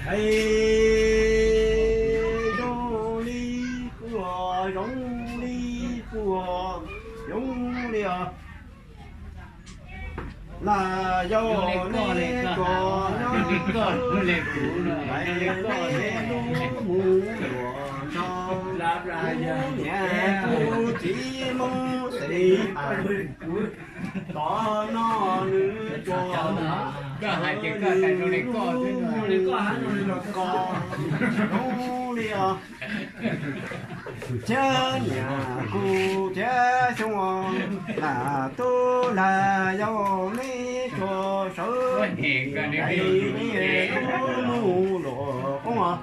Es zoo li kuv, zoo li kuv, zoo li os. Lam yog nej cov nyob, lam yog nej lub mus luag nrog niam kuv txiv Hmoob xeem Haj. Tom no nws tsuas hais tias koj hais zoo li koj, zoo li os. Thiab niam kuv thiab xyoo, lam tub lam yog nej tsuas sawv daws li lub mus luag qoob os.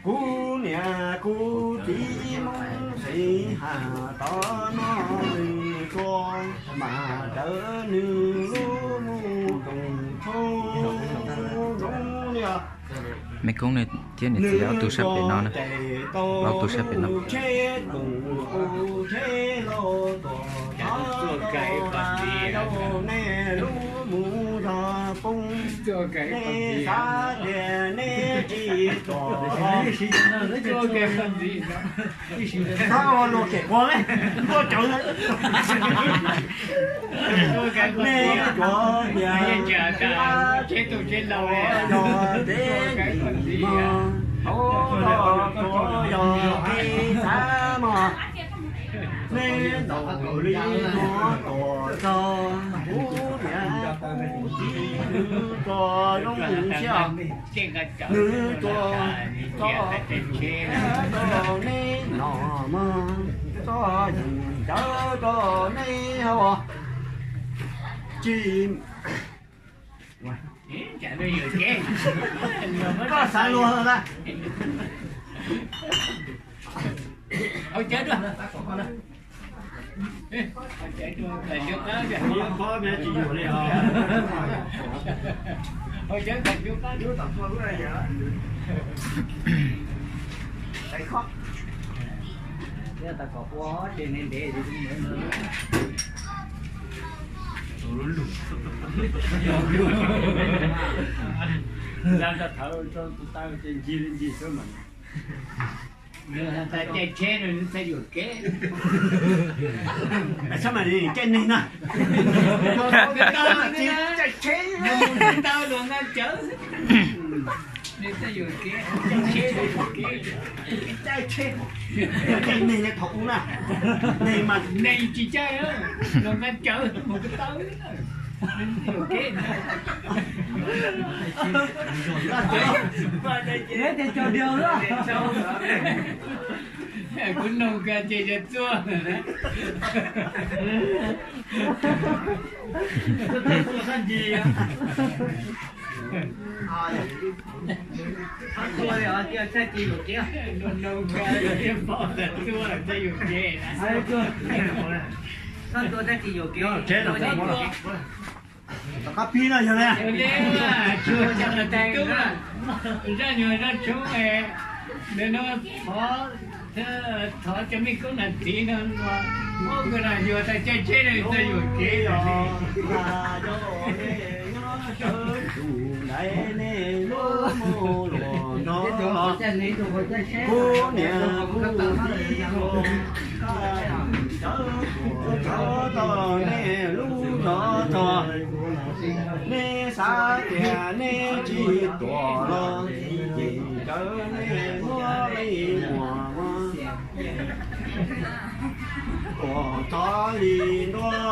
Kuv niam kuv txiv Hmoob xeem Haj, tom no nws tsuas mam rawv nws lub mus roos tshoob zoo li os. Mej Koob thiab niam txiv ob tug sab pem no na, ob tug sab pem no. Tsheb koom u tsheb lauj, tuam txhob tau mas yog nej lub mus zog poob, nej xav tias nej tsis tuam. Xav ua luag kem quas, luag cawv, nej cov tias tsheb tus tsheb laus yog teb mog, hauv los tsuas yog qi xav mog. Nej ntaus li no tuam txog kuv niam kuv txiv nws tsuas zoo siab, nws tsuas txog rau nej no mog, txog yeem cawv rau nej hauv tsis. Koj xav luag lawm. Caij tsheb no nws txawj yuam kev. Caij neeg na. Caij tsheb, tau luag nqaj cawv. Nws txawj yuam kev, caij tsheb, caij tsheb, caij neeg na thaum ub na. Neeg mas neeg tsis caij, luag nqaj cawv mus ko taw. Kuv noog koj ces yog txuaj. Tom qab pib no yog li. Zaj nyuag zaj tshoob, ntawm no thov, thov cov mej koob nam txiv no, muab koj na yog tas caij tsheb no txawj yuam kev. Kuv niam kuv txiv, cawv tau nej lub zos txog, nej xav tias nej tsis tuam los, ces cawv nej muab li muam tuam txog li ntua,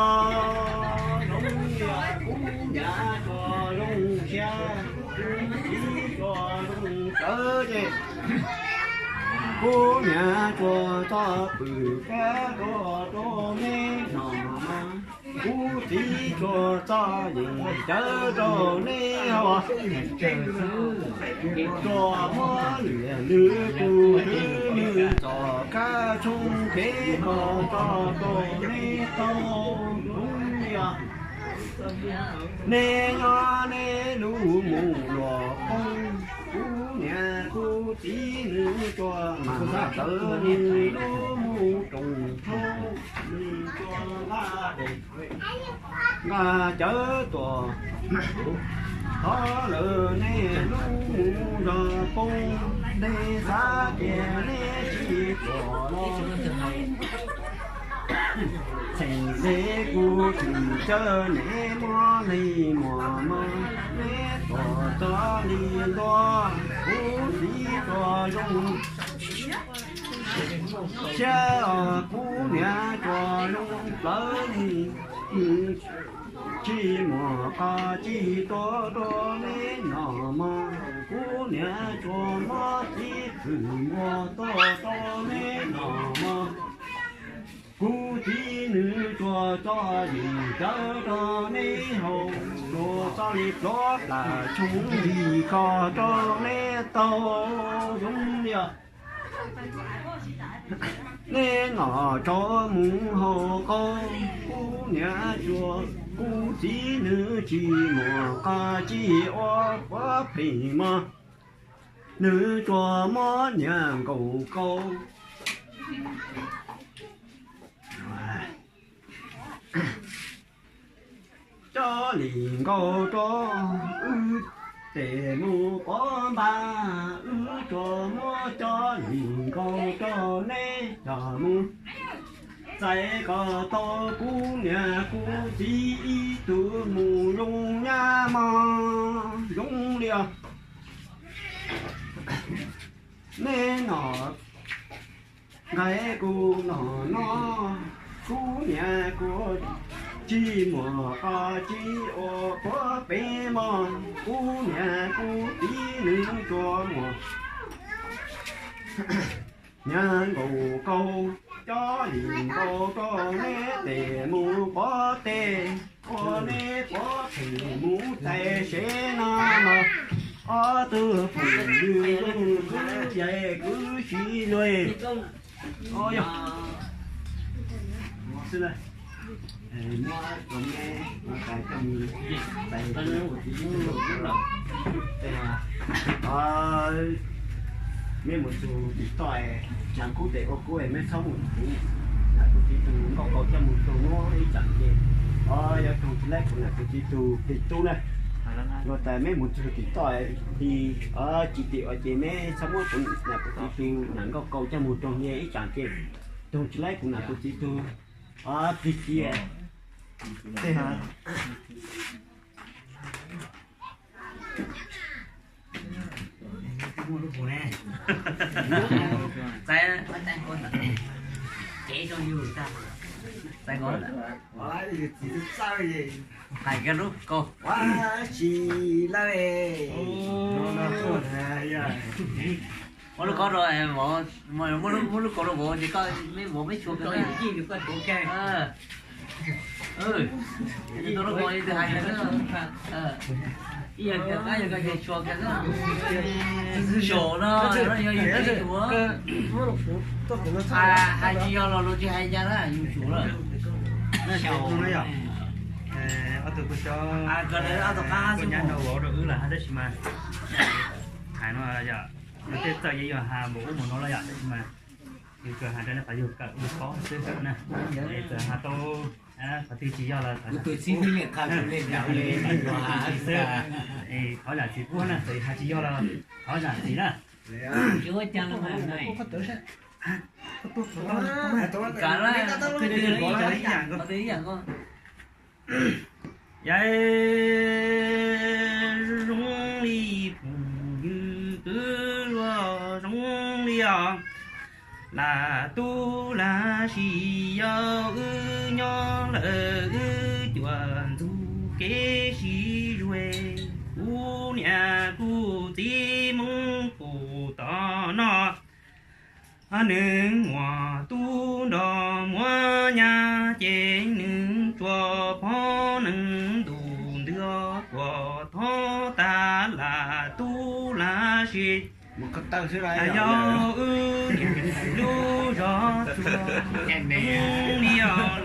zoo li kuv niam tsuas zoo siab, kuv txiv tsuas zoo tawv ces kuv niam tsuas txog pwm kab rau rau nej no mas, kuv txiv tsuas txog yeem cawv rau nej hauv. Tsuas muab lwm lwm tus twg nws txoj kab tshoob kev tso tso rau nej tau zoo li os. Nej nyob nej lub mus luag poob, kuv niam kuv txiv nws tsuas mam txawv nws lub mus roos tshoob, nws tsuas nqa cawv tuam Thov lawm nej lub mus zog poob, nej xav tias nej tsis pom los. Txheem ze kuv tsis caw nej muab li mos mos, nej tom txog li ntua kuv txiv tsuas zoo siab os, kuv niam tsuas zoo plawv li. Tsis muaj qhov tsis tuaj rau nej noj mov, kuv niam tsuas muab txiv pwm npua tuaj rau nej noj mov. Kuv txiv nws tsuas tso yim cawv rau nej haus, tsuas txo li pluav plam tshoob li kho rau nej tau zoo li os. Nej noj tsau mus haus qau, kuv niam tsuas, kuv txiv nws tsis muaj qhov tsis ua puav pheej mog, nws tsuas muab niam nkaum kaus coj li nkaus rau wb tes mus pov npab, wb tsuas muab coj li nkaus rau neb coj mus txais kom tau kuv niam kuv txiv ib tug mus zoo nyab mog, zoo li os. Nej noj nqaij kuv noj no, kuv niam kuv tsis muaj qhov tsis ua puav pheej mog, kuv niam kuv txiv nws tsuas muaj niam nkaus kaus coj li nkaus rau neb tes mus pov teb, ua neb puav pheej mus txais sev no los. Ob tug phooj ywg zoo kwv yees kwv sib luag. Yog xwb na, muab rau neb tais coj mus tais, meb mus txug tim toj, tsav kub tes ua kub, meb txhob mus txug, nam tus txiv tug nkauj kau coj mus txug muab ib tsam ces, yog tug tsis laib kuv nam tus txiv tug tes tub na. Luag tas meb mus txug tim toj, tsis tim ua ces meb txhob muab kuv nam tus txiv tug nam nkauj kau coj mus rau nyias ib tsam ces, tug tsis laib kuv nam tus txiv tug plig cia. Hais koj lub kau. Tsis lawm. Muab lub kau rau vauv, muab lub kau rau vauv ces koj, meb vauv meb tshua kawg. Tau lub kau li twg hais kawg. Ib yam koj ces tshua kawg. Saum no yog yus tus, hais tsis yog los luag tsis hais cas na, yus saum lawm. Ob tug kuj xyov, kuj nyab nrau vauv rau wb lawm hab, tab sis mas hais no yom, luag tej txawj yeej yog has npaum ub npaum no los yom, tab sis mas yus tsuas has rau nej qhov yus kawm yus paub xwb na. Txawm has tau qhov twg tsis yog los thov zam txim pub na, txawm has tsis yog los thov zam txim na. Yam zoo li phooj ywg kwv luag zoo li os, lam tub lam sim yog wb nyob lawm wb cuam ntxug kev sib zuag, kuv niam kuv txiv Hmoob puag tom no. Nws muaj tub nrog muaj nyab ces nws tsuas pom neeg ntuj ntws os, puas thov tas lam tub lam sim. Yog wb lub zos tsuas li os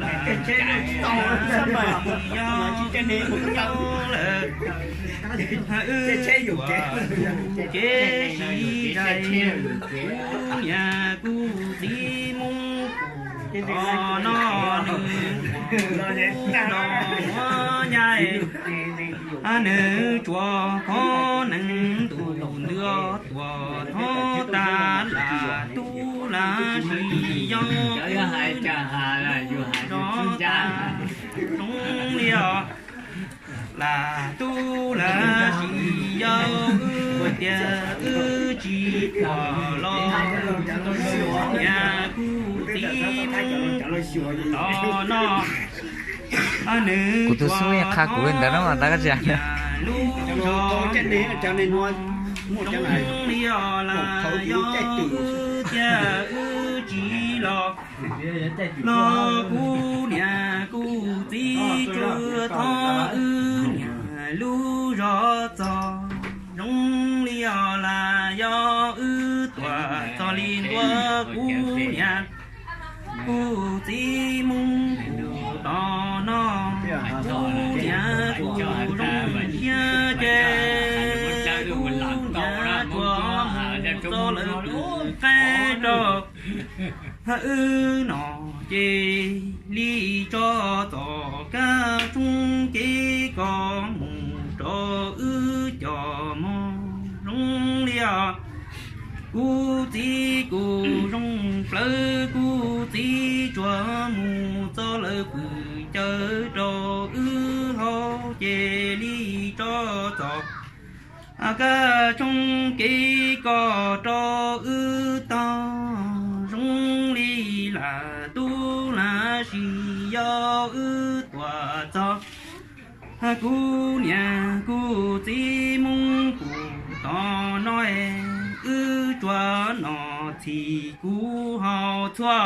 lawm, yog wb nyob lawm, wb tsuas mus kev sib zais, kuv niam kuv txiv Hmoob puag Tom no nws ua noj ua nyab, nws tsuas kho nees ntuj ntws tuaj thov tag lam tub lam sis yau, rov tag zoo li os. Lam tub lam sis yau, wb tias wb tsis pom los, kuv niam kuv txiv mus tom no, nws kuv tus xub qha kuv li ntawd no mas tab koj tsis lub zos zoo li os. Lam yog wb thiab wb tsis los, los kuv niam kuv txiv tsuas thov wb niam lub zos txog zoo li os. Lam yog wb tuaj txog li ntua kuv niam kuv txiv mus tom no, kuv niam kuv zoo siab ces kuv niam tsuas mus txog lawv qab rau wb no ces li tso txoj kab tshoob kev koj mus rau wb cov mos zoo li os. Kuv txiv kuv zoo plawv, kuv txiv tsuas mus txog lawv pwm caw rau wb hauv ces li tso txoj kab tshoob kev koj rau wb tau zoo li lam tub lam sis yau wb tuaj txog. Kuv niam kuv txiv mus kuv tom no, wb tsuas nom txhim kuv hau txhua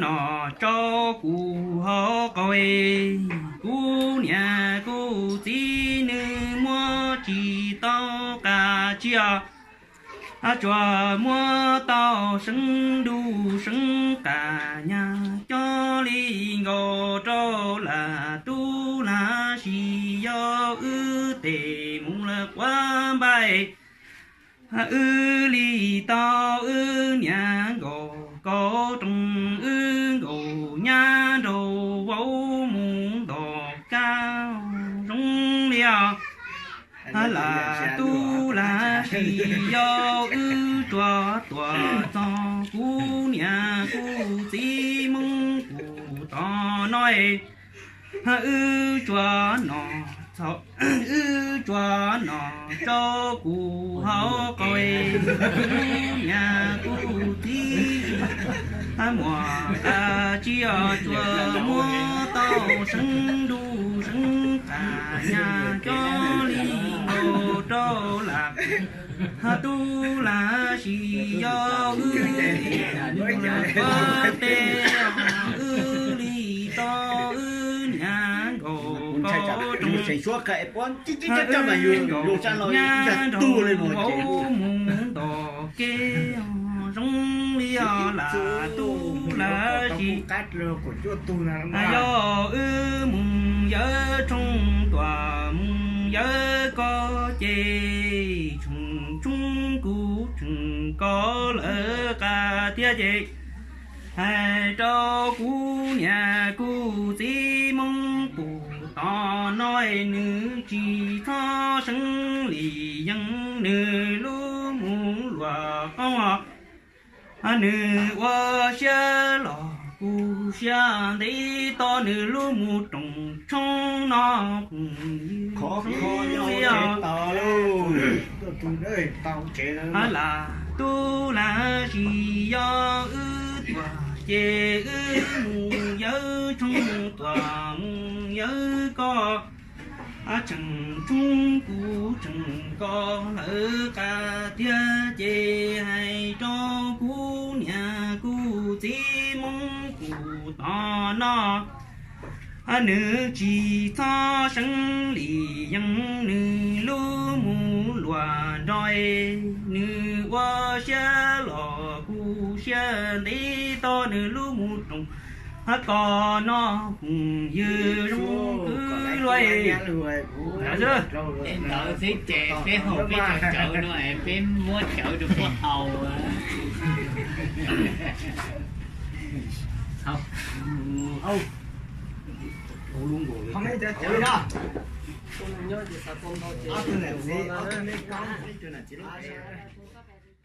nom tsau kuv hau qaug. Kuv niam kuv txiv nws muab tsis tau qab tsiaj, tsuas muab tau seev ntuj seev qab nyag coj li nkaus rau lam tub lam sis yau wb tes mus lawv quav npaij. Wb li tau wb niam nkaus kauv roog, wb nkaus nyab nraug vauv mus ntom kab zoo li os. Lam tub lam sis yau wb tsuas tuaj txog, kuv niam kuv txiv mus kuv tom no, wb tsuas nom, wb tsuas nom tsau kuv hau qaug. Kuv niam kuv txiv muab qab tsiaj tsuas muab tau seev ntuj seev qab nyag coj li nkaus rau lam tub lam sis yau wb tes, wb li tau wb niam nkaus kauv roog, wb nkaus nyab nraug vauv mus ntom kev zoo li os. Lam tub lam sis yau wb mus yawv tshooj tuaj mus yawv koj ces tshooj tshoob kuv tshooj koj lawv qab thiab ces hais rau kuv niam kuv txiv mus kuv tom no, nws tsis txhob seev li yees nws lub mus luam qoob os. Nws ua siab los kuv siab ntev tos nws lub mus roos tshoob no. Kuv li os, lam tub lam sis yau wb tuaj ces wb mus yawv tshooj tuaj mus yawv koj, tshooj tshoob kuv tshooj koj lawv qab thiab ces hais rau kuv niam kuv txiv mus kuv tom no, nws tsis txhob seev li yees nws lub mus luam nrog. Nws ua siab los kuv siab ntev tos nws lub mus roos koj no. Phooj ywg zoo kwv luaj. Ntawd xwb ces peb haus peb cov cawv no es peb muab cawv rau peb haus. Ob tug niam txiv, ob tug niam txiv los seb.